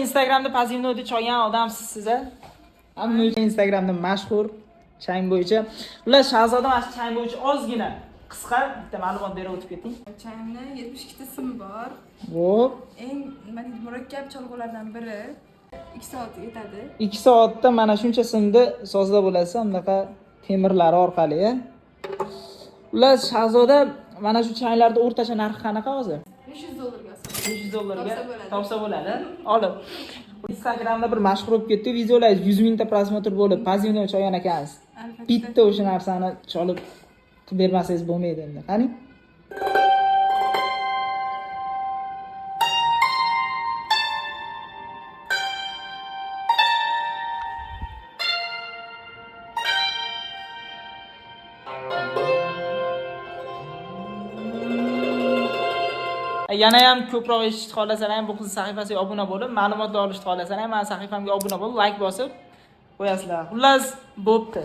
Instagramda позывной da cholgan odamsiz siz a? Hamma uchun Instagramda mashhur chang bo'yicha. Ular Shahzoda mana shu chang bo'yicha ozgina qisqa bitta ma'lumot berib o'tib keting. Changni 72 ta simi bor. Xo'p, Eng nima deydi, murakkab cholg'ulardan biri. 2 soat yetadi. 2 soatda mana shuncha simni sozlab bo'lasiz bunaqa temirlari orqali. A? Ular Shahzoda mana shu changlarni o'rtacha narxi qanaqa hozir? 500 dollarga oson. 500 dollarga Topsa bo'ladi. Topsa bo'ladi. Olib. Instagramda bir mashhur bo'lib ketdi, videolaringiz 100 mingta просмотр bo'lib, позывной cholgan ekansiz. Albatta. Bitta o'sha narsani cholib qilib bermasangiz bo'lmaydi endi. Qani? Yana ham ko'proq eshitishni xohlasalar ham bu qiz sahifasiga obuna bo'lib, ma'lumotlar olishni xohlasalar ham mani sahifamga obuna bo'lib, like bosib qo'yasizlar. Xullas, bo'pti.